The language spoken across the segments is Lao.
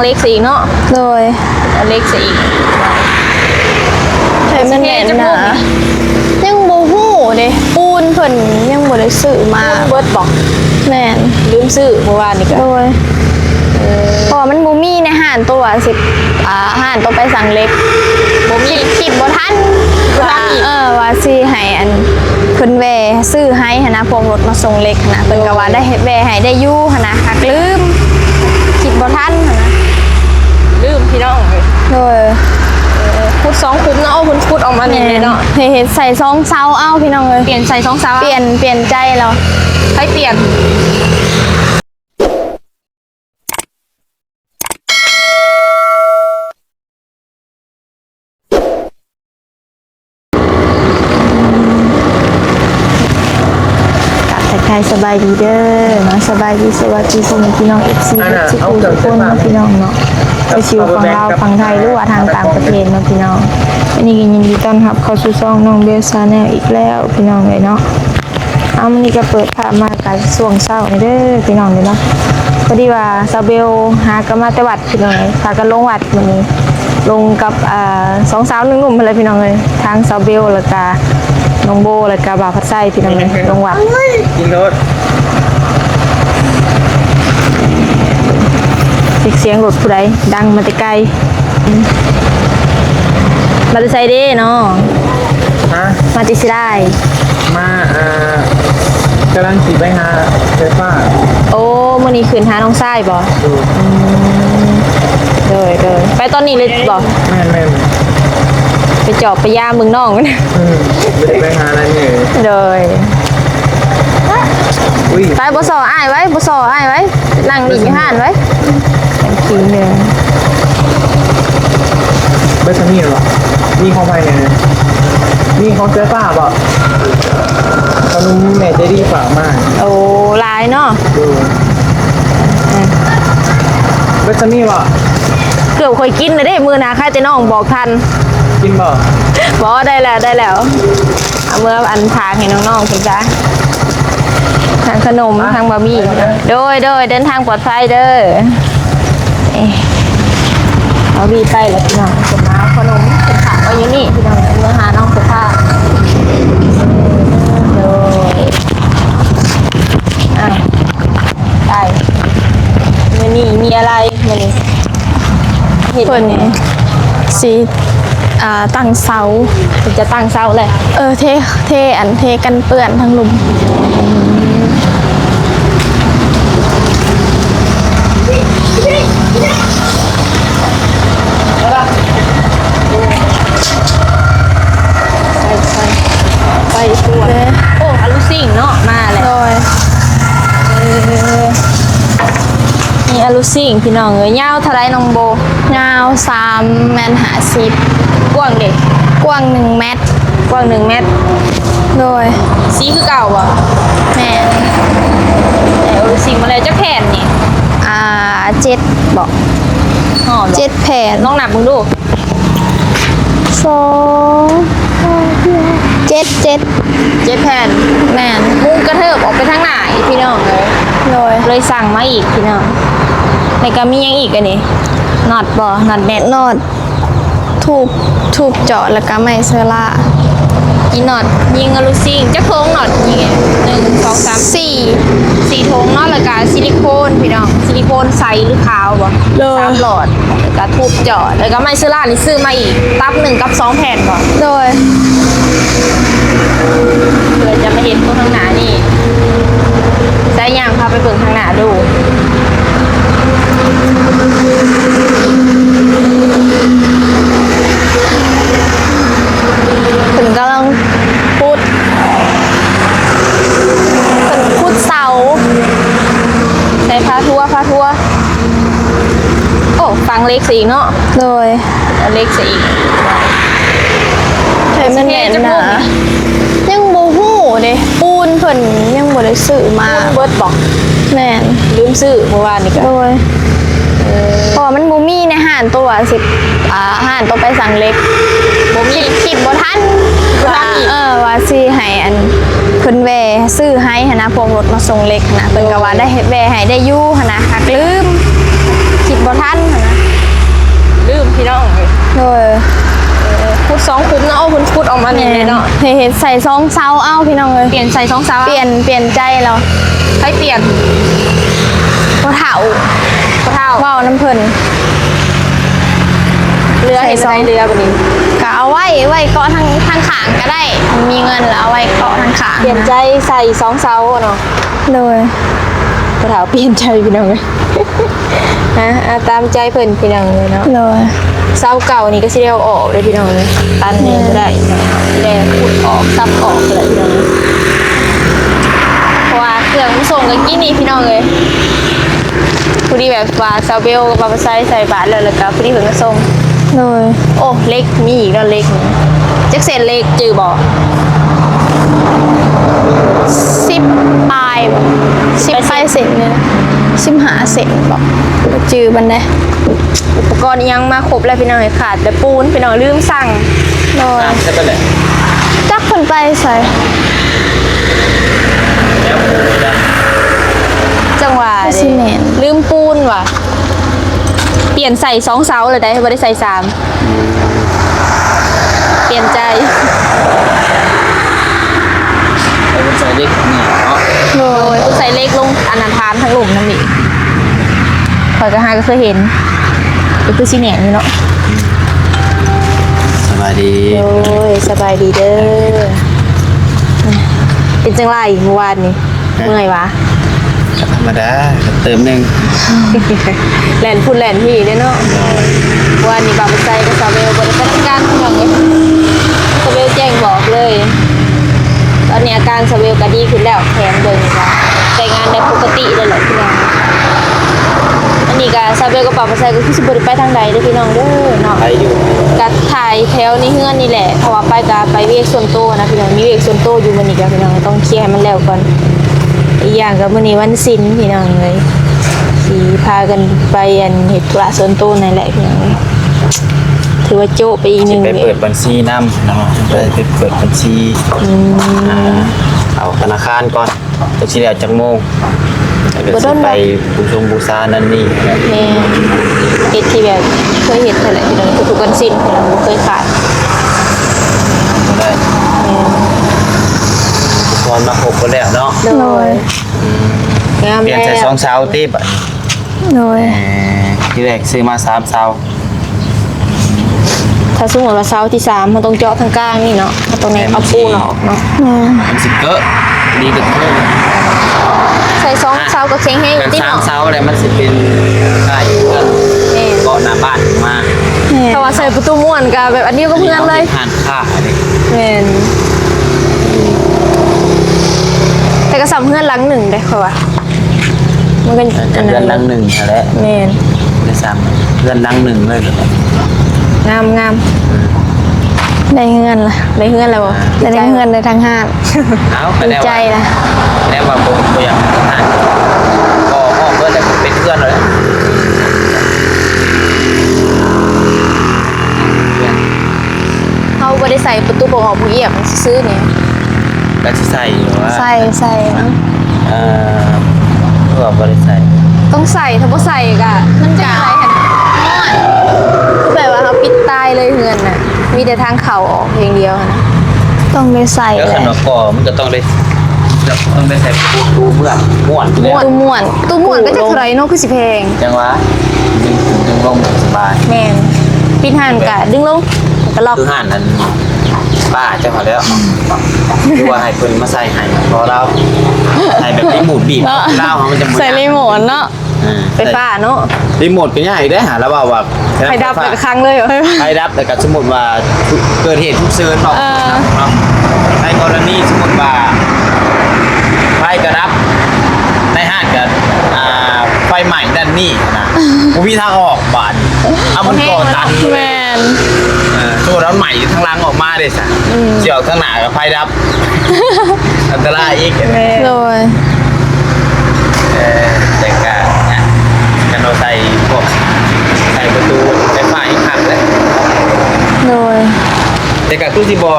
ເຫຼັກໃສ່ອີກເນາະ. ໂດຍ ເອົາເຫຼັກໃສ່ອີກ. ໃຫ້ມັນແໜ້ນໜາ. ຍັງບໍ່ຮູ້ເດ້ ປູນເພິ່ນຍັງບໍ່ໄດ້ຊື້ມາ. ປູນເບິດບໍ? ແມ່ນ ລືມຊື້ມື້ວານນີ້ກະ. ໂດຍ ເອີ ເພາະວ່າມັນບໍ່ມີໃນຮ້ານໂຕວ່າຊິ ອ່າ ຮ້ານໂຕໄປສັ່ງເຫຼັກ ບໍ່ມີ ຄິດ ຄິດບໍ່ທັນ ບໍ່ທັນອີກ ວ່າ ເອີ ວ່າຊິໃຫ້ອັນ ເພິ່ນແວ່ຊື້ໃຫ້ຫັ້ນນະ ພວກລົດມາສົ່ງເຫຼັກຫັ້ນນະ ເພິ່ນກະວ່າໄດ້ແວ່ໃຫ້ໄດ້ຢູ່ຫັ້ນນະ ຫາກລືມ ຄິດບໍ່ທັນຫັ້ນນະ ລືມພີ່ນ້ອງເອີຍ. ໂດຍ ເອີ ຂຸດສອງຂຸມເນາະ ເອົາເພິ່ນຂຸດອອກມານີ້ເນາະ. ແມ່ນ ເຮັດ ເຮັດໃສ່ສອງເສົາເອົາພີ່ນ້ອງເອີຍ. ປ່ຽນໃສ່ສອງເສົາ ປ່ຽນ ປ່ຽນໃຈແລ້ວ ໃຜປ່ຽນ? ກະທັກທາຍສະບາຍດີເດີເນາະ ສະບາຍດີ ສະຫວັດດີພໍ່ແມ່ພີ່ນ້ອງ ເອັຟຊີ ເບິດສູ່ຜູ້ທຸກຄົນເນາະພີ່ນ້ອງເນາະ ບໍ່ວ່າຊິຢູ່ຝັ່ງລາວ ຝັ່ງໄທ ຫຼືວ່າທາງຕ່າງປະເທດເນາະພີ່ນ້ອງ. ມື້ນີ້ກະຍິນດີຕ້ອນຮັບເຂົ້າສູ່ຊ່ອງນ້ອງເບວ Channel ອີກແລ້ວພີ່ນ້ອງເອີຍເນາະ. ເອົາ ມື້ນີ້ກະເປີດພາບມາກະຊ່ວງເຊົ້ານີ້ເດີພີ່ນ້ອງເດີເນາະ. ພໍດີວ່າສາວເບວຫາກະມາແຕ່ວັດພີ່ນ້ອງເອີຍ ພາກັນລົງວັດມື້ນີ້ ລົງກັບ ອ່າ ສອງສາວໜຶ່ງໜຸ່ມຫັ້ນແຫຼະພີ່ນ້ອງເອີຍ ທາງສາວເບວ ແລ້ວກະນ້ອງໂບ ແລ້ວກະບ່າວພັດໄຊພີ່ນ້ອງເອີຍ ລົງວັດ. ກິນໂລດ ເຊັກສຽງລົດຜູ້ໃດ ດັງມາແຕ່ໄກ. ມາແຕ່ໃສເດນ້ອງ? ຮະ? ມາແຕ່ເຊຍດາຍ ມາ ອ່າ ກຳລັງຊິໄປຫາໄຟຟ້າ. ໂອ້ ມື້ນີ້ຂຶ້ນຫານ້ອງຊາຍບໍ? ໂດຍ ອືມ ໂດຍ ໂດຍ ໄປຕອນນີ້ເລີຍບໍ? ແມ່ນໆ ໄປຈອບໄປຢາມເບິ່ງນ້ອງ. ອືມ ບໍ່ໄດ້ໄປຫາຫຼາຍມື້. ໂດຍ ອຸ້ຍ ໄປ ບໍ່ສໍ້ອ້າຍໄວ້ ບໍ່ສໍ້ອ້າຍໄວ້ ນັ່ງຫຼິ້ນຢູ່ຮ້ານໄວ້ ກິນເດີ. ເບິດຊຳນີ້ເນາະ ມີຂອງໃຜແດ່? ມີຂອງເສືອຟ້າບໍ? ຂະໜົມແມ່ໃຈດີຝາກມາ. ໂອ້ ຫຼາຍເນາະ. ໂດຍ ອືມ ເບິດຊຳນີ້ບໍ? ເກືອບຂ້ອຍກິນແລ້ວເດ້ ມື້ໜ້າໃຄແຕ່ນ້ອງບອກທັນ. ກິນບໍ? ບໍ່ ໄດ້ແລ້ວ ໄດ້ແລ້ວ. ເອົາເມືອອັນຝາກໃຫ້ນ້ອງໆເພິ່ນຊະ ທັງຂະໜົມ ທັງບາວບີ. ໂດຍ ໂດຍ ເດີນທາງປອດໄພເດີ. ເອີ ບາວບີໄປແລ້ວພີ່ນ້ອງ ເພິ່ນມາເອົາຂະໜົມ ເພິ່ນຝາກໄວ້ຢູ່ນີ້ພີ່ນ້ອງ ເມືອຫານ້ອງສຸພາ. ໂດຍ ອ່ະ ໄປ ມື້ນີ້ມີອະໄລ? ມື້ນີ້ເຮັດ ເພິ່ນຊິ ອ່າ ຕັ້ງເສົາ ເພິ່ນຈະຕັ້ງເສົາແຫຼະ. ເອີ ເທ ເທ ອັນ ເທກັນເປື້ອນທາງລຸ່ມ. ໄປ ໄປ ໄປ ໂອ້ ອາລູຊິງເນາະ ມາແລ້ວ. ໂດຍ ເອີ ມີອາລູຊິງພີ່ນ້ອງເອີຍ. ຍາວເທົ່າໃດນ້ອງໂບ? ຍາວສາມແມັດຫ້າສິບ. ກວ້າງເດ? ກວ້າງໜຶ່ງແມັດ. ກວ້າງໜຶ່ງແມັດ. ໂດຍ ສີຄືເກົ່າບໍ? ແມ່ນ. ເອົາອາລູຊິງມາແລ້ວ ຈັກແຜ່ນນີ້? ອ່າ ເຈັດບໍ? ຮອດ ເຈັດແຜ່ນ. ລອງນັບເບິ່ງດູ. ສອງ ຫ້າ ຫົກ ເຈັດ ເຈັດ ເຈັດແຜ່ນ. ແມ່ນ. ມຸງກະເທີບອອກໄປທາງໜ້າອີກພີ່ນ້ອງເອີຍ. ໂດຍ ເລີຍສັ່ງມາອີກພີ່ນ້ອງ. ແລ້ວກະມີຫຍັງອີກອັນນີ້? ນັອດບໍ? ນັອດແມັດ. ນັອດ ທູບ ທູບເຈາະ ແລ້ວກະໄມ້ເຊີລາ. ອີນັອດຍິງອາລູຊິງ ຈັກຖົງນັອດຍິງ? ໜຶ່ງ ສອງ ສາມ ສີ່ ສີ່ຖົງເນາະ. ແລ້ວກະຊິລິໂຄນພີ່ນ້ອງ ຊິລິໂຄນໃສຫຼືຂາວບໍ? ໂດຍ ສາມຫຼອດ. ກະທູບເຈາະ ແລ້ວກະໄມ້ເຊີລານີ້ຊື້ມາອີກ ຕັບໜຶ່ງກັບສອງແຜ່ນບໍ? ໂດຍ ເພື່ອຈະມາເຮັດຕົວຂ້າງໜ້ານີ້ ໄດ້ຍ່າງພາໄປເບິ່ງຂ້າງໜ້າດູ. ເພິ່ນກຳລັງຂຸດ ເພິ່ນຂຸດເສົາ ໃສ່ພາທົ່ວ ພາທົ່ວ. ໂອ້ ຝັງເຫຼັກໃສ່ອີກເນາະ. ໂດຍ ເອົາເຫຼັກໃສ່ອີກ ໃຫ້ມັນແໜ້ນໜາ. ຍັງບໍ່ຮູ້ເດ້ ປູນເພິ່ນຍັງບໍ່ໄດ້ຊື້ມາ. ປູນເບິດບໍ? ແມ່ນ ລືມຊື້ມື້ວານນີ້ກະ. ໂດຍ ເອີ ເພາະວ່າມັນບໍ່ມີໃນຮ້ານໂຕວ່າຊິ ອ່າ ຮ້ານໂຕໄປສັ່ງເຫຼັກ ບໍ່ມີ ຄິດ ຄິດບໍ່ທັນ ບໍ່ທັນອີກ ວ່າ ເອີ ວ່າຊິໃຫ້ອັນ ເພິ່ນແວ່ຊື້ໃຫ້ຫັ້ນນະ ພວກລົດມາສົ່ງເຫຼັກຫັ້ນນະ ເພິ່ນກະວ່າໄດ້ແວ່ໃຫ້ໄດ້ຢູ່ຫັ້ນນະ ຫາກລືມ ຄິດ ບໍ່ທັນຫັ້ນນະ ລືມພີ່ນ້ອງເອີຍ. ໂດຍ ເອີ ຂຸດສອງຂຸມເນາະ. ເອົາ ເພິ່ນຂຸດອອກມານີ້ເລີຍເນາະ. ແມ່ນ ເຮັດໃສ່ສອງເສົາເອົາພີ່ນ້ອງເອີຍ. ປ່ຽນໃສ່ສອງເສົາ ປ່ຽນ ປ່ຽນໃຈແລ້ວ. ໃຜປ່ຽນ? ພໍ່ເຖົ້າ ພໍ່ເຖົ້າ ເວົ້ານຳເພິ່ນ. ເຫຼືອເຮັດໃດເຫຼືອບັດນີ້? ກະເອົາໄວ້ ໄວ້ເກາະທາງ ທາງຂ້າງກະໄດ້. ມີເງິນແລ້ວເອົາໄວ້ເກາະທາງຂ້າງ. ປ່ຽນໃຈໃສ່ສອງເສົາເນາະ. ໂດຍ ພໍ່ເຖົ້າປ່ຽນໃຈພີ່ນ້ອງເອີຍ. ອາ ເອົາຕາມໃຈເພິ່ນພີ່ນ້ອງເອີຍເນາະ. ໂດຍ ເສົາເກົ່ານີ້ກະຊິໄດ້ເອົາອອກເດີພີ່ນ້ອງເອີຍ. ຕັນນີ້ບໍ່ໄດ້ ຊິໄດ້ຂຸດອອກ ສັບອອກແຫຼະພີ່ນ້ອງເອີຍ. ເພາະວ່າເຄື່ອງມາສົ່ງກະກິນນີ້ພີ່ນ້ອງເອີຍ. ພໍດີແບບວ່າຊາວເບວກັບບ່າວປະໄຊໃສ່ບາດແລ້ວ ແລ້ວກະພໍດີເພິ່ນມາສົ່ງ. ໂດຍ ໂອ້ ເຫຼັກມີອີກເນາະ ເຫຼັກນີ້. ຈັກເສັ້ນເຫຼັກຈື່ບໍ່? ສິບປາຍບໍ່? ສິບປາຍເສັ້ນນີ້ນະ ສິບຫ້າເສັ້ນບໍ່? ບໍ່ຈື່ປານໃດ. ອຸປະກອນອີ່ຫຍັງມາຄົບແລ້ວພີ່ນ້ອງເອີຍ. ຂາດແຕ່ປູນພີ່ນ້ອງ ລືມສັ່ງ. ໂດຍ ສັ່ງໃສ່ໄປແລ້ວ ຈັກເພິ່ນໄປໃສ. ຈັ່ງຫວະ ຄືຊິແມ່ນ ລືມປູນຫວະ. ປ່ຽນໃສ່ສອງເສົາແລ້ວໃດ໋ ບໍ່ໄດ້ໃສ່ສາມ. ປ່ຽນໃຈ ເອີ ເພິ່ນໃສ່ເຫຼັກນີ້ເນາະ. ໂດຍ ເພິ່ນໃສ່ເຫຼັກລົງອັນນັ້ນ ຖານທາງລຸ່ມນຳນີ້. ຂ້ອຍກະຫາກະເຄີຍເຫັນ ກະຄືຊິແໜ້ນຢູ່ເນາະ. ສະບາຍດີ. ໂດຍ ສະບາຍດີເດີ. ເປັນຈັ່ງໃດມື້ວານນີ້? ເມື່ອຍຫວາ? ກະທຳມະດາ ກະເຕີມໜຶ່ງ ແລ່ນພຸ້ນແລ່ນພີ້ເດ້ເນາະ. ໂດຍ ວານນີ້ບ່າວປະໄຊກັບສາວເບວບໍ່ໄດ້ໄປນຳກັນພີ່ນ້ອງເອີຍ. ສາວເບວແຈ້ງບອກເລີຍ. ຕອນນີ້ອາການສາວເບວກະດີຂຶ້ນແລ້ວ ແຂນເບິ່ງກະໃຊ້ງານໄດ້ປົກກະຕິເລີຍແຫຼະພີ່ນ້ອງ. ອັນນີ້ກະສາວເບວກັບບ່າວປະໄຊກະຄືຊິບໍ່ໄດ້ໄປທາງໃດເດີພີ່ນ້ອງເດີເນາະ. ໄປຢູ່ ກະຖ່າຍແຖວໃນເຮືອນນີ້ແຫຼະ ເພາະວ່າໄປກະໄປວຽກສ່ວນໂຕນະພີ່ນ້ອງ. ມີວຽກສ່ວນໂຕຢູ່ມື້ນີ້ກະພີ່ນ້ອງ ຕ້ອງເຄຍໃຫ້ມັນແລ້ວກ່ອນ. ອີກຢ່າງກະມື້ນີ້ວັນສິນພີ່ນ້ອງເອີຍ ຊິພາກັນໄປອັນເຮັດທຸລະສ່ວນໂຕນັ້ນແຫຼະພີ່ນ້ອງເອີຍ. ຖືວ່າໂຈະໄປອີກໜຶ່ງ ຊິໄປເປີດບັນຊີນຳເນາະ ໄປ ໄປເປີດບັນຊີ ອືມ ອ່າ ເອົາທະນາຄານກ່ອນ ຈັກຊິແລ້ວຈັກໂມງ ແລ້ວກະຊິໄປບູຊົງບູຊານັ້ນນີ້. ແມ່ນ ເຮັດທີ່ແບບເຄີຍເຮັດຫັ້ນແຫຼະພີ່ນ້ອງ ທຸກໆວັນສິນພີ່ນ້ອງ ບໍ່ເຄີຍຂາດ. ໄດ້ ແມ່ນ ອຸປະກອນມາຄົບໝົດແລ້ວເນາະ. ໂດຍ ໂດຍ ອືມ ງາມແລ້ວ ປ່ຽນໃສ່ສອງເສົາຕິບາດນີ້. ໂດຍ ເອີ ທີແລກຊື້ມາສາມເສົາ. ຖ້າສົມມຸດວ່າເສົາທີສາມ ເຮົາຕ້ອງເຈາະທາງກາງນີ້ເນາະ ເຮົາຕ້ອງແນມເອົາປູນອອກເນາະ. ແມ່ນ ມັນຊິເກີະ ດີກະເກີະ ໃສ່ສອງເສົາກະແຂງແຮງຢູ່ຕິເນາະ. ສາມເສົາແລ້ວມັນຊິເປັນຄ້າຍເຮືອນ ແມ່ນ ເກາະໜ້າບ້ານມາ. ແມ່ນ ຖ້າວ່າໃສ່ປະຕູມ້ວນກະແບບອັນດຽວກັບເຮືອນເລີຍ ຮ້ານຄ້າອັນນີ້. ແມ່ນ ແຕ່ກະສ່ຳເຮືອນຫຼັງໜຶ່ງເດ້ຂ້ອຍວ່າ. ມັນກະ ເຮືອນຫຼັງໜຶ່ງຫັ້ນແຫຼະ. ແມ່ນ ໄດ້ຊ້ຳເຮືອນຫຼັງໜຶ່ງເລີຍ. ງາມໆ ໄດ້ເຮືອນລະ ໄດ້ເຮືອນແລ້ວບໍ່? ໄດ້ເຮືອນ ໄດ້ທາງຮ້ານ. ເອົ້າ ກະແນວວ່າ ດີໃຈລະ ແນວວ່າບໍ່ ບໍ່ຢາກຮ້ານ ກໍອອກເບິດແລ້ວ ເປັນເຮືອນແລ້ວ. ເຮົາບໍ່ໄດ້ໃສ່ປະຕູປະອອກປະອຽບຊື່ໆນີ້. ກະຊິໃສ່ຢູ່ວ່າ ໃສ່ ໃສ່ເນາະ. ເອີ ຄືວ່າບໍ່ໄດ້ໃສ່ ຕ້ອງໃສ່ ຖ້າບໍ່ໃສ່ກະ ມັນຈະຈັ່ງໃດຫັ້ນນະ ຮ້ອນ. ຄືແບບວ່າເຮົາປິດຕາຍເລີຍເຮືອນນະ ມີແຕ່ທາງເຂົ້າອອກຢ່າງດຽວຫັ້ນນະ. ຕ້ອງໄດ້ໃສ່ແຫຼະ ຄັນວ່າກໍມັນກະຕ້ອງໄດ້ ຕ້ອງໄດ້ໃສ່ປະຕູມ້ວນ ມ້ວນ ປະຕູມ້ວນ ປະຕູມ້ວນກະຈັກເທົ່າໃດເນາະ ຄືຊິແພງ. ຈັ່ງຫວະ ດຶງຂຶ້ນດຶງລົງສະບາຍ. ແມ່ນ ປິດຮ້ານກະດຶງລົງ ກະລັອກ ຄືຮ້ານນັ້ນ ປ້າເຈົ້າຫັ້ນແຫຼ້ວ ຄືວ່າໃຫ້ເພິ່ນມາໃສ່ໃຫ້ ພໍລາວໃຫ້ແບບຣີໂມດບີບ ລາວເຮົາມັນຈະບໍ່ ໃສ່ຣີໂມດເນາະ ເອີ ໄຟຟ້າເນາະ. ຣີໂມດກະຍາກອີກເດ້ ຫາລະເວົ້າວ່າ ໄຟດັບແລ້ວກະຂັງເລີຍ ໄຟດັບແລ້ວກະສົມມຸດວ່າເກີດເຫດສຸກເສີນເນາະ ເອີ ເນາະ ໃນກໍລະນີສົມມຸດວ່າໄຟກະດັບ ໃນຮ້ານກະ ອ່າ ໄຟໄໝ້ນັ້ນນີ້ນະ ບໍ່ມີທາງອອກບາດ ເອົາມັນກໍຕັນ. ແມ່ນ ເອີ ສົມມຸດວ່າໄໝ້ທາງຫຼັງອອກມາເດ້ຊະ ອືມ ຊິອອກທາງໜ້າກະໄຟດັບ ອັນຕະລາຍອີກ. ແມ່ນ ໂດຍ ເອີ ແຕ່ກະ ຄັນເຮົາໃສ່ພວກ ໃສ່ປະຕູໄຟຟ້າອີກຄັກເດ້. ໂດຍ ແຕ່ກະຄືຊິບໍ່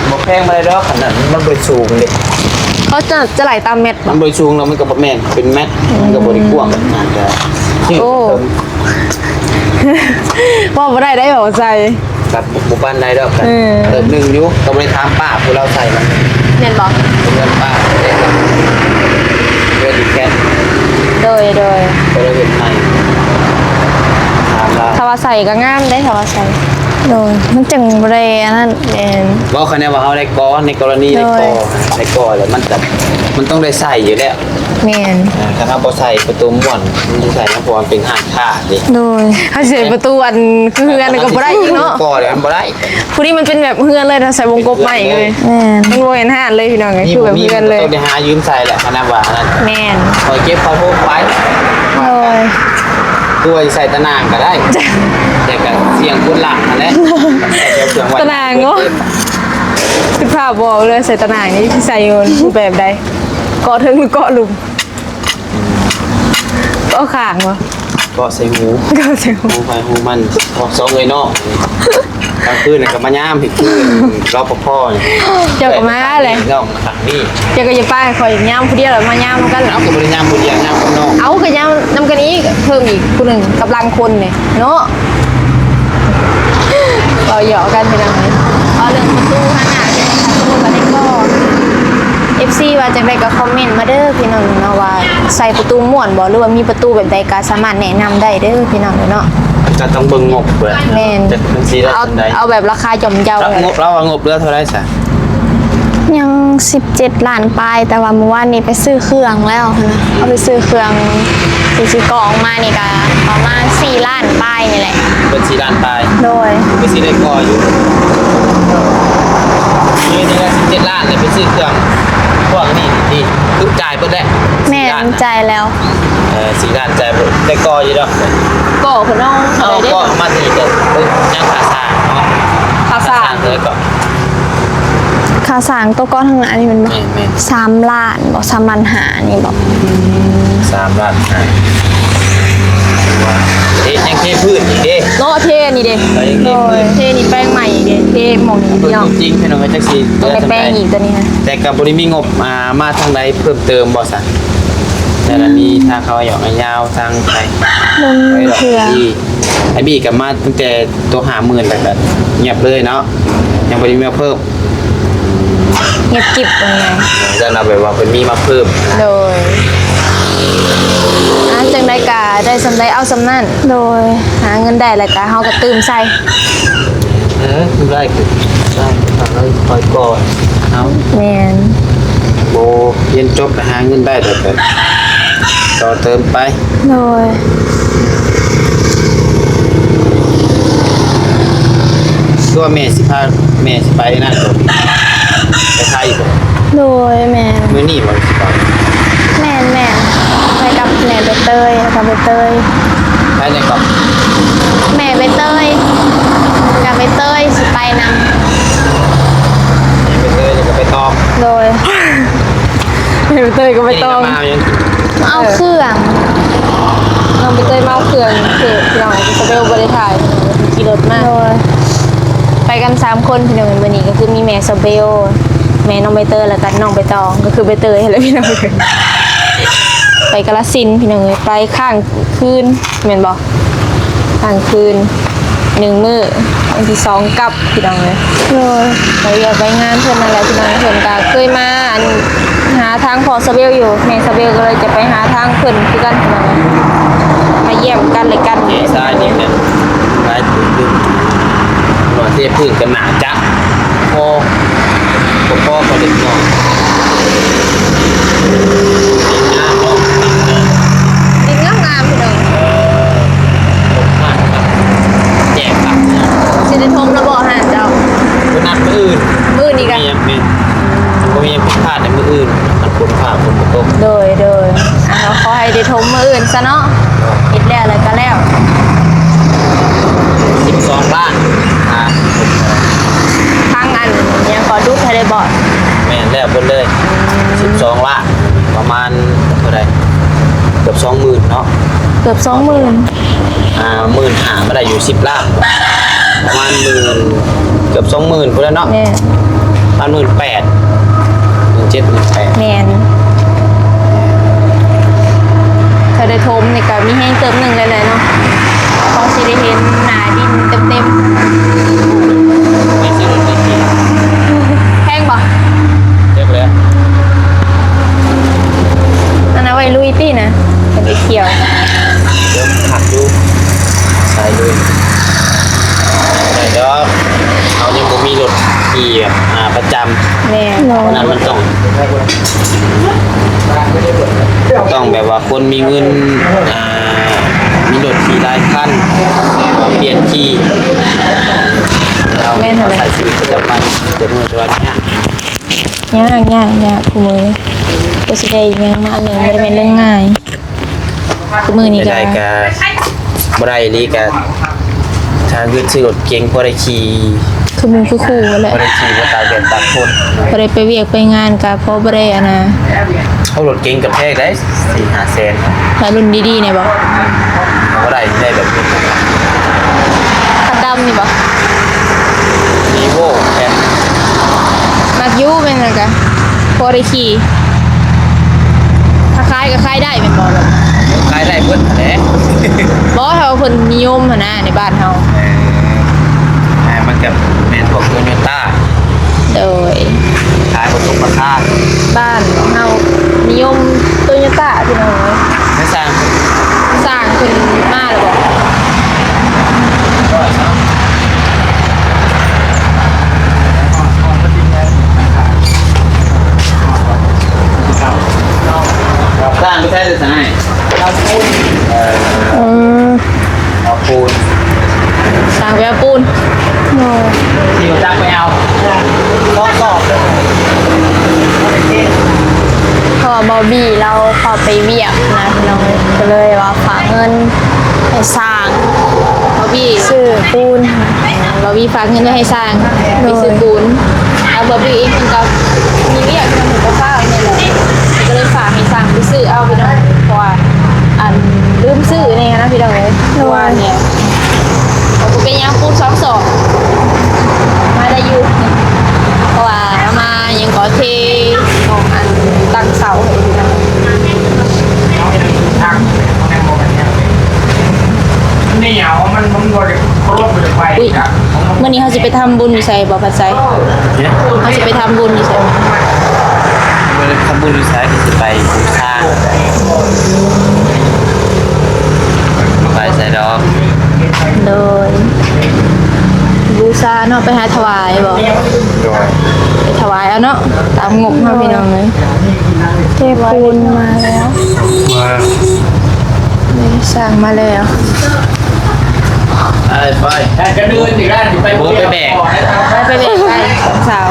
ບໍ່ແພງປານໃດດອກ ອັນນັ້ນມັນບໍ່ໄດ້ສູງເດ້. ເຂົາຈະ ຈະໄລ່ຕາມແມັດ ມັນບໍ່ໄດ້ສູງແລ້ວ ມັນກະບໍ່ແມ່ນເປັນແມັດ ມັນກະບໍ່ໄດ້ກວ້າງຂະໜາດ ກະ ໂອ້ ເວົ້າບໍ່ໄດ້ໄດ໋ ເວົ້າໃສ່ ກັບບໍ່ປານໃດດອກ ເອີ ເຕີບໜຶ່ງຢູ່ ກໍບໍ່ໄດ້ຖາມປ້າຜູ້ລາວໃສ່ມັນ ແມ່ນບໍ່? ເຮືອນປ້າເດ້ ເຮືອນແຄດ ໂດຍ ໂດຍ ກໍເລີຍເຮັດໃໝ່ ຖາມລາວ ຖ້າວ່າໃສ່ກໍງາມເດ້ ຖ້າວ່າໃສ່ ໂດຍ ມັນຈັ່ງບໍ່ໄດ້ອັນນັ້ນ ແມ່ນ ເວົ້າຄະແນນວ່າເຮົາໄດ້ກໍ່ ໃນກໍລະນີໄດ້ກໍ່ ໂດຍ ໄດ້ກໍ່ແລ້ວມັນຈະ ມັນຕ້ອງໄດ້ໃສ່ຢູ່ແລ້ວ ແມ່ນ ເອີ ຄັນເຮົາບໍ່ໃສ່ປະຕູມ້ວນ ມັນຊິໃສ່ຫຍັງ ເພາະວ່າມັນເປັນຮ້ານຄ້າເດ້ ໂດຍ ເຮົາຊິໃສ່ປະຕູອັນຄືເຮືອນກໍບໍ່ໄດ້ອີກເນາະ ກໍແລ້ວມັນບໍ່ໄດ້ ຜູ້ນີ້ມັນເປັນແບບເຮືອນເລີຍ ເຮົາໃສ່ວົງກົບໃໝ່ເລີຍ ແມ່ນ ມັນບໍ່ເຫັນຮ້ານເລີຍພີ່ນ້ອງເອີຍ ຄືແບບເຮືອນເລີຍ ຕ້ອງໄດ້ຫາຢືມໃສ່ແຫຼະ ຄັນວ່າອັນນັ້ນ ແມ່ນ ຂ້ອຍເກັບຂ້ອຍໂພກໄປ ໂດຍ ຄືວ່າຊິໃສ່ຕາໜ່າງກໍໄດ້ ແຕ່ກໍສ່ຽງຄົນລັກຫັ້ນແຫຼະ ໃສ່ເຄື່ອງໄວ້ ຕາໜ່າງເນາະ ຄິດພາບບໍ່ອອກເລີຍ ໃສ່ຕາໜ່າງນີ້ຊິໃສ່ຢູ່ຮູບແບບໃດ ເກາະເທິງຫຼືເກາະລຸ່ມ? ເກາະຂ້າງບໍ່? ເກາະໃສ່ຫູ ເກາະໃສ່ຫູ ຫູໃຜຫູມັນ ອອກສອງເອື້ອຍນ້ອງ ກາງຄືນກໍມາຍາມ ເຮັດຄືນ ລປພ ເຈົ້າກໍມາແຫຼະ ນ້ອງຂ້າງນີ້ ເຈົ້າກໍຢ່າປະໃຫ້ຂ້ອຍຍາມຜູ້ດຽວ ແລ້ວມາຍາມນຳກັນ ເອົ້າ ກໍບໍ່ໄດ້ຍາມຜູ້ດຽວ ຍາມກັບນ້ອງ ເອົ້າ ກໍຍາມນຳກັນອີກ ເພີ່ມອີກຜູ້ໜຶ່ງ ກຳລັງຄົນນີ້ເນາະ ເວົ້າຢອກກັນພີ່ນ້ອງເອີຍ ເວົ້າເລື່ອງປະຕູຫັ້ນນະ ເປັນຫຍັງຄືບໍ່ໄດ້ກໍ່ ເອັຟຊີ ວ່າຈັ່ງໃດກໍຄອມເມັນມາເດີພີ່ນ້ອງເນາະ ວ່າໃສ່ປະຕູມ້ວນບໍ່ ຫຼືວ່າມີປະຕູແບບໃດກໍສາມາດແນະນຳໄດ້ເດີພີ່ນ້ອງເນາະ ກໍຕ້ອງເບິ່ງງົບເບິ່ງ ແມ່ນ ຈັກມັນຊິໄດ້ ເອົາ ສ່ຳໃດ ເອົາແບບລາຄາຍ່ອມເຍົາ ແລ້ວງົບ ລາວວ່າງົບເຫຼືອເທົ່າໃດຊະ? ຍັງສິບເຈັດລ້ານປາຍ ແຕ່ວ່າມື້ວານນີ້ໄປຊື້ເຄື່ອງແລ້ວຫັ້ນນະ ເອົາໄປຊື້ເຄື່ອງທີ່ຊິກໍ່ອອກມານີ້ກໍປະມານສີ່ລ້ານປາຍນີ້ແຫຼະ ເບິດສີ່ລ້ານປາຍ ໂດຍ ກໍຊິໄດ້ກໍ່ຢູ່ ມື້ນີ້ກໍສິບເຈັດລ້ານແລ້ວ ໄປຊື້ເຄື່ອງພວກນີ້ຕິ ຄືຈ່າຍເບິດແລ້ວ ແມ່ນ ສີ່ລ້ານ ຈ່າຍແລ້ວ ເອີ ສີ່ລ້ານ ຈ່າຍເບິດ ໄດ້ກໍ່ຢູ່ດອກ ກໍ່ເພິ່ນເອົາ ເອົາ ເທົ່າໃດເດ້ ກໍ່ມາທີ່ນີ້ກໍຍັງຄ່າສ້າງເນາະ ຄ່າສ້າງ ຄ່າສ້າງເທົ່າໃດກໍ ຄ່າສ້າງຕົວກ້ອນທາງໜ້ານີ້ແມ່ນບໍ່? ແມ່ນໆ ສາມລ້ານບໍ່? ສາມລ້ານຫ້ານີ້ບໍ່? ອືມ ສາມລ້ານຫ້າ ເທ ຍັງເທພື້ນອີກເດ້ ເນາະ ເທນີ້ເດ້ ໂດຍ ເທນີ້ແປງໃໝ່ອີກເດ້ ເທໝ່ອງນີ້ພີ່ນ້ອງ ຕົວຈິງພີ່ນ້ອງ ກໍຈັກຊິ ຕ້ອງໄດ້ແປງອີກຕົວນີ້ຫັ້ນ ແຕ່ກໍບໍ່ໄດ້ມີງົບ ອ່າ ມາທາງໃດເພີ່ມເຕີມບໍ່ຊະ? ແຕ່ລະມີ ອືມ ທາງເຂົາຢອກໃຫ້ຍາວທາງໃຜ ບໍ່ມີເທື່ອ ໄອ້ບີກໍມາຕັ້ງແຕ່ຕົວຫ້າໝື່ນແລ້ວກໍງຽບເລີຍເນາະ ຍັງບໍ່ໄດ້ມາເພີ່ມ ງຽບກິບວ່າໄງ ຈັ່ງນັ້ນແບບວ່າເພິ່ນມີມາເພີ່ມ ໂດຍ ອ່າ ຈັ່ງໃດກໍໄດ້ສ່ຳໃດເອົາສ່ຳນັ້ນ ໂດຍ ຫາເງິນໄດ້ແລ້ວກໍເຮົາກໍຕື່ມໃສ່ ເອີ ໄດ້ຄື ໄດ້ ຂ້ອຍກ່ອນ ເອົາ ແມ່ນ ໂບ ຮຽນຈົບແລ້ວຫາເງິນໄດ້ແລ້ວກໍຕໍ່ເຕີມໄປ ໂດຍ ຄືວ່າແມ່ຊິພາ ແມ່ຊິໄປນະ ໄປໄທບໍ? ໂດຍ ແມ່ນ ມື້ນີ້ບໍຊິໄປ? ແມ່ນໆ ໄປກັບແມ່ໃບເຕີຍ ແລ້ວກໍໃບເຕີຍ ໄປໃນກໍ ແມ່ໃບເຕີຍ ກັບໃບເຕີຍຊິໄປນຳ ແມ່ໃບເຕີຍ ແລ້ວກໍໃບຕອງ ໂດຍ ແມ່ໃບເຕີຍກັບໃບຕອງ ມາເອົາຫຍັງ? ມາເອົາເຄື່ອງ ນ້ອງໃບເຕີຍມາເອົາເຄື່ອງ ຄືພີ່ນ້ອງ ສະເບວບໍ່ໄດ້ຖ່າຍ ຂີ່ລົດມາ ໂດຍ ໄປກັນສາມຄົນພີ່ນ້ອງ ມື້ນີ້ກໍຄືມີແມ່ສະເບວ ແມ່ນ້ອງໃບເຕີຍ ແລ້ວກໍນ້ອງໃບຕອງ ກໍຄືໃບເຕີຍຫັ້ນແຫຼະພີ່ນ້ອງ ໄປກາລະສິນພີ່ນ້ອງເອີຍ ໄປຄ້າງຄືນແມ່ນບໍ່? ຄ້າງຄືນໜຶ່ງມື້ ວັນທີສອງກັບ ພີ່ນ້ອງເອີຍ ໂດຍ ໄປວຽກໄປງານເພິ່ນນັ້ນແຫຼະພີ່ນ້ອງ ເພິ່ນກະເຄີຍມາອັນ ຫາທາງພໍ່ສະເບວຢູ່ ແມ່ສະເບວກໍເລີຍຈະໄປຫາທາງເພິ່ນຄືກັນພີ່ນ້ອງເອີຍ ມາຢ້ຽມກັນແລະກັນ ເອຊາຍນີ້ແມ່ນຫຼາຍຜູ້ຢູ່ ວ່າເທພື້ນກັນໜ້າຈະ ພໍ ບໍ່ພໍກັບເດັກນ້ອຍ ດິນງາມເນາະ ດິນງາມໆ ພີ່ນ້ອງ ເອີ ລົງມາແຈກຄັກ ຊິໄດ້ຖົມແລ້ວບໍ່ຮ້ານເຈົ້າ? ເພິ່ນນັດມື້ອື່ນ ມື້ອື່ນອີກກະ ບໍ່ມີຫຍັງ ແມ່ນ ບໍ່ມີຫຍັງຜິດພາດໃນມື້ອື່ນ ມັນຝົນຟ້າຝົນບໍ່ຕົກ ໂດຍໆ ອ່າ ຂໍໃຫ້ໄດ້ຖົມມື້ອື່ນຊະເນາະ ເຮັດແລ້ວແລ້ວກໍແລ້ວ ສິບສອງລ້ານ ອ່າ ທາງອັນຫຍັງກໍດຸດໃຫ້ໄດ້ບໍ່? ແມ່ນແລ້ວເບິດເລີຍ ສິບສອງລ້ານ ປະມານເທົ່າໃດ? ເກືອບສອງໝື່ນເນາະ ເກືອບສອງໝື່ນ ອ່າ ໝື່ນຫ້າ ມາໄດ້ຢູ່ສິບລ້ານ ປະມານໝື່ນ ເກືອບສອງໝື່ນພຸ້ນແຫຼະເນາະ ແມ່ນ ປະມານໝື່ນແປດ ໝື່ນເຈັດ ໝື່ນແປດ ແມ່ນ ເທົ່າ ໄດ້ຖົມນີ້ກະມີແຮງເຕີບໜຶ່ງແລ້ວແຫຼະເນາະ ພໍຊິໄດ້ເຫັນໜ້າດິນເຕັມໆ. ໄປຊື້ລົດໄປຂີ່ ແພງບໍ່? ຈັກແຫຼະ ອັນນັ້ນໄວ້ລຸຍຕິນະ ໄປທ່ຽວ ເດີ ຄັກຢູ່ ສາຍລຸຍ ໄດ້ດອກ ເຮົາຍັງບໍ່ມີລົດຂີ່ແບບ ອ່າ ປະຈຳ ແມ່ນ ເພາະນັ້ນມັນຕ້ອງ ຕ້ອງແບບວ່າຄົນມີເງິນ ອ່າ ມີລົດຂີ່ຫຼາຍຄັນ ປ່ຽນຂີ່ ແມ່ນ ເຮົາໃຊ້ຊີວິດປະຈຳວັນ ແຕ່ມື້ແຕ່ວ່າຍາກ ຍາກ ຍາກ ຍາກ ຄູ່ມື້ນີ້ ກວ່າຊິໄດ້ຫຍັງມາອັນໜຶ່ງ ບໍ່ໄດ້ແມ່ນເລື່ອງງ່າຍ ຄູ່ມື້ນີ້ກະ ໄດ້ກະ ບໍ່ໄດ້ອີ່ຫຼີກະ ຖ້າເງິນຊື້ລົດເກັງພໍໄດ້ຂີ່ ຄືໝູ່ຄືຄູ່ຫັ້ນແຫຼະ ພໍໄດ້ຂີ່ ບໍ່ຕາກແດດຕາກຝົນ ພໍໄດ້ໄປວຽກໄປງານກະພໍບໍ່ໄດ້ອັນນ່າ ເອົາລົດເກັງກະແພງໄດ໋ ສີ່ຫ້າແສນ ຖ້າລຸ້ນດີໆນີ້ບໍ? ບໍ່ໄດ້ ໄດ້ແບບນີ້ ຄັນດຳນີ້ບໍ? ລີໂວແຄມ ມັກຢູ່ແມ່ນຫຍັງກະ ພໍໄດ້ຂີ່ ຖ້າຂາຍກະຂາຍໄດ້ແມ່ນບໍ່? ຂາຍໄດ້ເບິດຫັ້ນແຫຼະ ບໍ່ ຖ້າວ່າເພິ່ນນິຍົມຫັ້ນນະ ໃນບ້ານເຮົາ ເອີ ອ່າ ມັນກະແມ່ນພວກໂຕໂຍຕ້າ ໂດຍ ຂາຍບໍ່ສົມລາຄາ ບ້ານເຮົານິຍົມໂຕໂຍຕ້າ ພີ່ນ້ອງເອີຍ ແມ່ນຊ່າງ ຊ່າງເພິ່ນມາແລ້ວບໍ່? ສ້າງໄປໃສເດີ ຊ່າງໃຫ້ ເອີ ເອົາປູນ ຊ່າງໄປເອົາປູນ ໂດຍ ຊິຮູ້ຈັກໄປເອົາ ສອງສອບ ເພາະວ່າບອບບີ້ລາວເຂົ້າໄປວຽກນະ ພີ່ນ້ອງເອີຍ ກະເລີຍວ່າຝາກເງິນໃຫ້ຊ່າງ ບອບບີ້ຊື້ປູນ ບອບບີ້ຝາກເງິນໄວ້ໃຫ້ຊ່າງ ໂດຍ ໄປຊື້ປູນ ແລ້ວບອບບີ້ເອງເພິ່ນກະມີວຽກ ເພິ່ນກະຟ້າວແນ່ແຫຼະ ກະເລີຍຝາກໃຫ້ຊ່າງໄປຊື້ເອົາ ພີ່ນ້ອງ ເພາະວ່າ ອັນ ລືມຊື້ແນ່ຫັ້ນນະ ພີ່ນ້ອງເອີຍ ໂດຍ ເມື່ອວານນີ້ ເອົາ ບໍ່ເປັນຫຍັງ ປູນສອງສອບ ມາໄດ້ຢູ່ ເພາະວ່າເອົາມາຫຍັງກໍເທ ຂອງອັນຕັ້ງເສົາໃຫ້ພີ່ນ້ອງ ໜຽວ ມັນ ມັນບໍ່ໄດ້ຄົບໄປ ອຸ້ຍ ມື້ນີ້ເຮົາຊິໄປທຳບຸນຢູ່ໃສບໍ່ ພັດໄຊ? ເຮົາຊິໄປທຳບຸນຢູ່ໃສ? ບໍ່ໄດ້ທຳບຸນຢູ່ໃສ ກະຊິໄປບູຊາ ບໍ່ໄປໃສດອກ ໂດຍ ບູຊາເນາະ ໄປຫາຖວາຍບໍ່? ໂດຍ ໄປຖວາຍເອົາເນາະ ຕາມງົບເຮົາ ພີ່ນ້ອງເອີຍ ເທປູນມາແລ້ວ ມາ ນີ້ຊ່າງມາແລ້ວ ໄປ ໄປ ກະເດີນອີກແລ້ວ ໄປ ໂອ້ ໄປແບກ ໄປ ໄປແບກ ໄປ ສາວ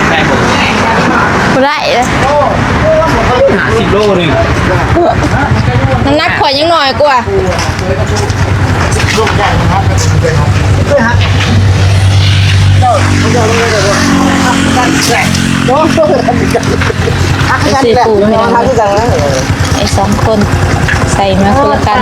ໄປ ບໍ່ໄດ້ເດ້ ຫ້າສິບໂລໜຶ່ງ ນ້ຳໜັກຂ້ອຍຍັງໜ້ອຍກວ່າ. ຊື້ປູນ ພີ່ນ້ອງ ໄອ້ສອງຄົນໃສ່ມາຄົນລະກັນ.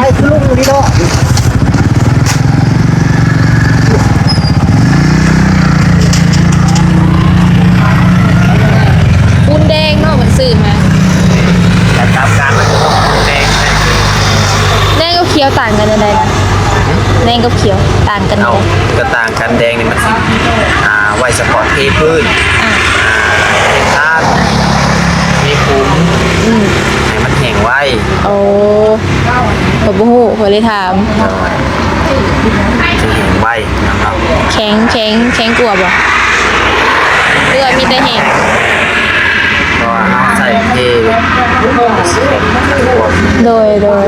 ປູນແດງເນາະ ເພິ່ນຊື້ມາ ແຕ່ຕາມການມັນຈະຕ້ອງແດງ ແດງກັບຂຽວຕ່າງກັນແນວໃດນະ? ແດງກັບຂຽວຕ່າງກັນແນວໃດ? ເອົ້າ ກະຕ່າງກັນ ແດງນີ້ມັນຊິ ອ່າ ໄວ້ສະເພາະເທພື້ນ ອ່າ ອ່າ ເທທາງ ເທປູນ ອືມ ໃຫ້ມັນແຫ້ງໄວ. ໂອ້ ຂ້ອຍບໍ່ຮູ້ ຂ້ອຍເລີຍຖາມ. ໂດຍ ຊິແຫ້ງໄວນຳເຮົາ ແຂງ ແຂງ ແຂງກວ່າບໍ່ ຫຼືວ່າມີແຕ່ແຫ້ງ? ເພາະວ່າເຮົາໃສ່ເທ ໂດຍ ໂດຍ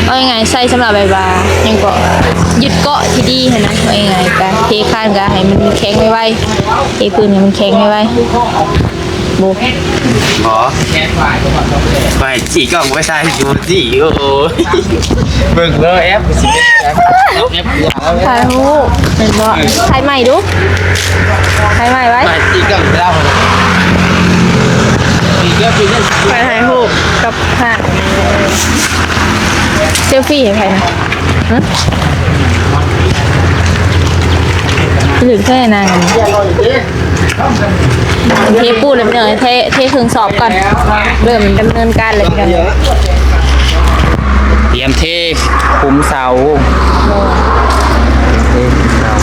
ເວົ້າງ່າຍໆ ໃສ່ສຳລັບແບບວ່າ ຫຍັງເກາະ ຍຶດເກາະທີ່ດີຫັ້ນນະ ເວົ້າງ່າຍໆ ກະເທຄານກະໃຫ້ມັນແຂງໄວໆ ເທພື້ນໃຫ້ມັນແຂງໄວໆ. ບໍ່ ບໍ່ ຂ້ອຍຊີ້ກ້ອງໄປໃສ່ຢູ່ຊີ້ ໂອ້ຍ ເບິ່ງເດີ ແອັບ ແອັບ ຖ່າຍຮູບແມ່ນບໍ່? ຖ່າຍໃໝ່ດູ ຖ່າຍໃໝ່ໄວ້ ຖ່າຍຊີ້ກ້ອງໄປແລ້ວ ຖ່າຍຮູບກັບ ເຊລຟີໃຫ້ໃຜນະ? ຮະ? ຖືກແທ້ນາງອັນນີ້ ເທປູນແລ້ວພີ່ນ້ອງ ເທ ເທເຄື່ອງສອບກ່ອນ ເລີ່ມດຳເນີນການແລ້ວພີ່ນ້ອງ. ຕຽມເທຂຸມເສົາ ເທຂຸມເສົາ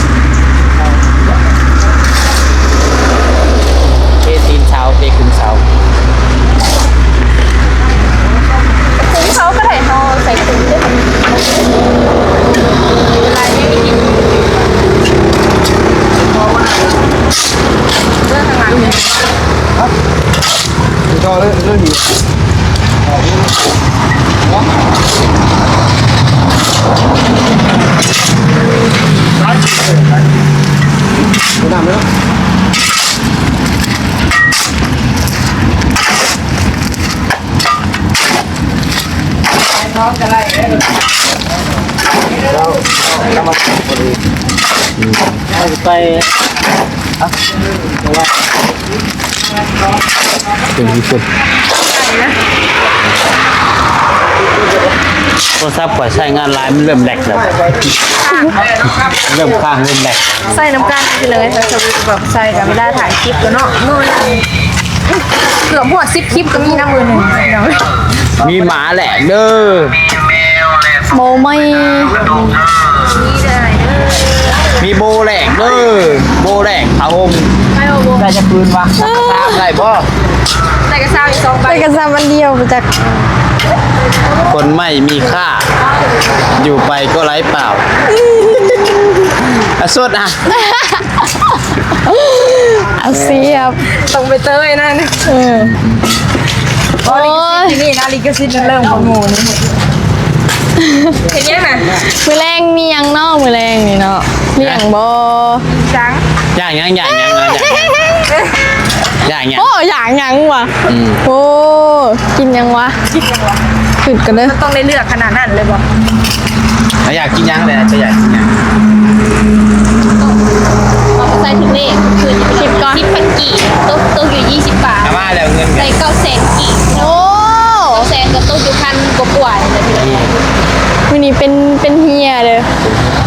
ເທຕີນເສົາ ເທຂຸມເສົາ. ຄຸມເຂົາກໍໄດ້ ເຮົາໃສ່ຄຸມເດ້ ເວລານີ້ໄດ້ກິນເລື່ອງທາງຫຼັງນີ້ ນ້ຳເນາະ. ໄປ ເປັນທີ່ສຸດ ໂທລະສັບຂ້ອຍໃຊ້ງານຫຼາຍ ມັນເລີ່ມແລັກແລ້ວ ເລີ່ມຄ້າງ ເລີ່ມແລັກ. ໃສ່ນຳກັນພີ່ນ້ອງເອີຍ ແບບໃສ່ກັນເວລາຖ່າຍຄລິບກໍເນາະ ເກືອບຮອດສິບຄລິບກໍມີນຳມື້ໜຶ່ງພີ່ນ້ອງ. ມີໝາແຫຼກເດີ ໂບໃໝ່ ມີໂບແຫຼກເດີ ໂບແຫຼກຜ້າຫົ່ມ ໄດ້ຈັກຄືນວະ? ໄດ້ບໍ່? ໄດ້ກະຊາວອີກສອງໃບ ໄດ້ກະຊາວອັນດຽວ ບໍ່ຈັກ. ຄົນໃໝ່ມີຄ່າ ຢູ່ໄປກໍໄຮ້ເປົ່າ ອະ ສົດອະ. ອາຊີບ ຕ້ອງໄປເຕີຍນະ ເອີ ໂອ້ຍ ລິຂະສິດຢູ່ນີ້ນະ ລິຂະສິດເລີ່ມຂອງໝູ່ນີ້. ເຮັດຫຍັງນະ? ມື້ແລງມີຫຍັງເນາະ? ມື້ແລງນີ້ເນາະ ມີຫຍັງບໍ່? ຫຍັງ? ຢາກຫຍັງ? ຢາກຫຍັງ? ຢາກຫຍັງ? ຢາກຫຍັງ? ໂອ້ ຢາກຫຍັງວະ? ອືມ ໂອ້ ກິນຫຍັງວະ? ຄິດຫຍັງວະ? ຄຶດກ່ອນເດີ ມັນຕ້ອງໄດ້ເລືອກຂະໜາດນັ້ນເລີຍບໍ່? ອາ ຢາກກິນຫຍັງແຫຼະ? ຈະຢາກກິນຫຍັງ? ເອົາໄປໃສ່ຖືກເລກ ຄື ຄິດກ່ອນ ສິບພັນກີບ ຕົກ ຕົກຢູ່ ຊາວບາດ ເອົາມາແລ້ວເງິນ ໃສ່ເກົ້າແສນກີບ. ໂອ້ ເກົ້າແສນກໍຕົກຢູ່ພັນກວ່າໆ ນີ້ແຫຼະພີ່ນ້ອງ. ມື້ນີ້ເປັນ ເປັນເຮຍເດີ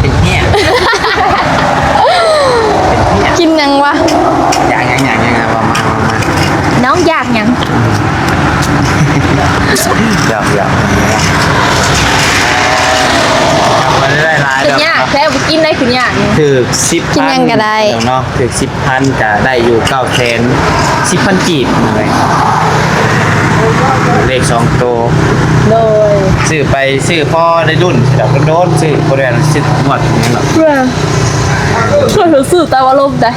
ເປັນເຮຍ ເປັນເຮຍ. ກິນຫຍັງວະ? ຢາກຫຍັງ? ຢາກຫຍັງ? ເອົາມາ ເອົາມາ ນ້ອງຢາກຫຍັງ? ຢາກ ຢາກ ຢາກ ບໍ່ໄດ້ຫຼາຍດອກ ຄືຍາກແທ້ ບໍ່ກິນໄດ້ຄືຍາກ ຖືກສິບ ກິນຫຍັງກໍໄດ້ເນາະ ຖືກສິບ ພັນກະໄດ້ຢູ່ເກົ້າແສນ ສິບພັນກີບ ເລກສອງໂຕ ໂດຍ ຊື້ໄປ ຊື້ພໍໄດ້ລຸ້ນດອກ ໂດນໆ ຊື້ ບໍ່ໄດ້ຊື້ງວດຫຍັງດອກ. ເພື່ອ ເພື່ອຊື້ຕາມອາລົມໄດ໋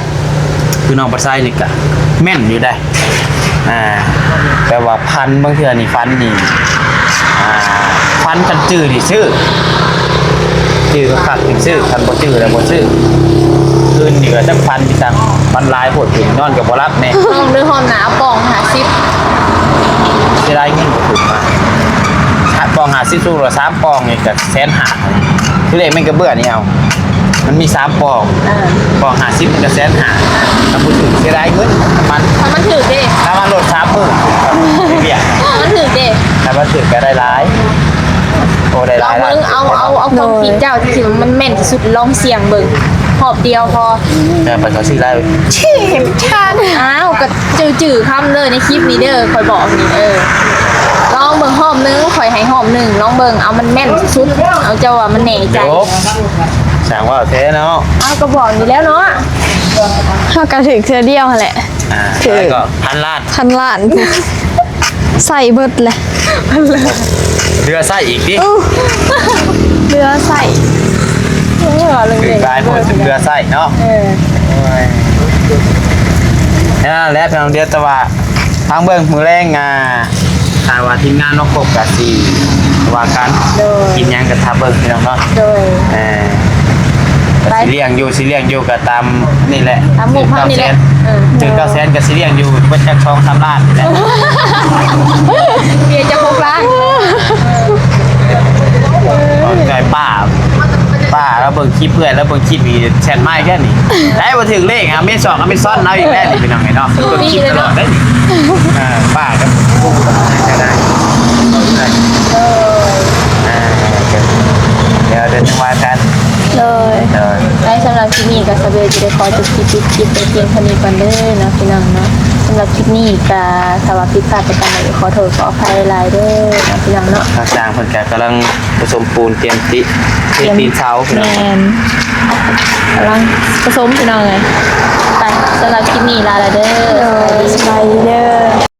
ຄືນ້ອງປາໄຊນີ້ກະແມ່ນຢູ່ໄດ໋. ອ່າ ແຕ່ວ່າຝັນ ບາງເທື່ອນີ້ຝັນນີ້ ອ່າ ຝັນຄັນຈື່ນີ້ຊື້ ຈື່ຄັກໆນີ້ຊື້ ຄັນບໍ່ຈື່ແລ້ວບໍ່ຊື້. ຄືນນີ້ກໍຈັກຝັນອີ່ສັງ ຝັນຫຼາຍໂພດ ນອນກໍບໍ່ຫຼັບແນ່. ນ້ອງເດີ ຮອດໜ້າເອົາປ່ອງຫ້າສິບ ເສຍດາຍເງິນບໍ່ຖືກມາ ຫ້າ ປ່ອງຫ້າສິບ ສູ້ລະສາມປ່ອງນີ້ກໍແສນຫ້າ ຄືເລກແມ່ນກະເບືອນີ້ເອົາ. ມັນມີສາມປ່ອງ ເອີ ປ່ອງຫ້າສິບມັນກະແສນຫ້າ ຖ້າບໍ່ຖືກເສຍດາຍເງິນ ມັນ ຖ້າມັນຖືກເດ້ ຖ້າມັນລົດສາມມື້ ເວຍ ຖ້າມັນຖືກເດ້ ຖ້າມັນຖືກກະໄດ້ຫຼາຍ ໂອ້ ໄດ້ຫຼາຍ ລອງເບິ່ງ ເອົາ ເອົາ ເອົາຄວາມຄິດເຈົ້າທີ່ວ່າມັນແມ່ນທີ່ສຸດ ລອງສ່ຽງເບິ່ງຮອບດຽວພໍ ແຕ່ໄປເຂົາຊື້ຫຼາຍ ຊິເຫັນທາງ ອ້າວ ກະຈື່ຄຳເດີ ໃນຄລິບນີ້ເດີ ຂ້ອຍບອກນີ້ ເອີ ລອງເບິ່ງຮອບໜຶ່ງ ຂ້ອຍໃຫ້ຮອບໜຶ່ງ ລອງເບິ່ງ ເອົາມັນແມ່ນທີ່ສຸດ ເອົາເຈົ້າວ່າມັນແນ່ໃຈ. ຊ່າງເວົ້າແທ້ເນາະ ເອົາ ກໍບອກຢູ່ແລ້ວເນາະ ເຮົາກໍຖືກເທື່ອດຽວຫັ້ນແຫຼະ ອ່າ ຖືກ ເທົ່າໃດກໍ ພັນລ້ານ ພັນລ້ານ ໃຊ້ເບິດແຫຼະ ເຫຼືອໃຊ້ອີກຕິ ເຫຼືອໃຊ້ ເອີ ວ່າເລື່ອງ ຖືກຫຼາຍໂພດ ເຫຼືອໃຊ້ເນາະ ເອີ ໂອ້ຍ ນັ້ນແຫຼະ ພີ່ນ້ອງ ດຽວແຕ່ວ່າ ຟັງເບິ່ງມື້ແລງ ອ່າ ຖ້າວ່າທີມງານມາຄົບກະຊິວ່າກັນ ໂດຍ ກິນຫຍັງກະຖ້າເບິ່ງພີ່ນ້ອງເນາະ ໂດຍ ເອີ ກະຊິລ້ຽງຢູ່ ຊິລ້ຽງຢູ່ກະຕາມນີ້ແຫຼະ ຕາມງົບເຮົານີ້ແຫຼະ ຖືກເກົ້າແສນ ເອີ ຖືກເກົ້າແສນກະຊິລ້ຽງຢູ່ເບິດຈັກສອງສາມລ້ານນີ້ແຫຼະ ເບຍຈະຫົກລ້ານ ເອີ ຂອບໃຈປ້າ ປ້າລາວເບິ່ງຄລິບ ເອື້ອຍລາວເບິ່ງຄລິບນີ້ແຊັດມາອີກແລ້ວນີ້ ໄດ້ບໍ່ຖືກເລກ ອາເມຊອນ ອາເມຊອນລາວອີກແລ້ວນີ້ ພີ່ນ້ອງເອີຍເນາະ ເບິ່ງຄລິບຕະຫຼອດເດ້ ອ່າ ປ້າກັບລຸງກໍໄດ້ ເອີ ດຽວ ດຽວຈັ່ງວ່າກັນ ໂດຍ ໂດຍ ໄດ້ ສຳລັບຄລິບນີ້ກໍສາວເບວຈະໄດ້ຂໍຈົບຄລິບ ປິດຄລິບໄປພຽງເທົ່ານີ້ກ່ອນເດີເນາະ ພີ່ນ້ອງເນາະ. ສຳລັບຄລິບນີ້ກໍຖ້າວ່າຜິດພາດປະການໃດ ກໍຂໍໂທດຂໍອະໄພຫຼາຍໆເດີເນາະ ພີ່ນ້ອງເນາະ. ທາງຊ່າງເພິ່ນກໍກຳລັງປະສົມປູນ ຕຽມຕິ ຕຽມຕີນເສົາ ພີ່ນ້ອງ. ແມ່ນ ກຳລັງປະສົມ ພີ່ນ້ອງເອີຍ. ໄປ ສຳລັບຄລິບນີ້ລາລະເດີ. ໂດຍ ສະບາຍດີເດີ.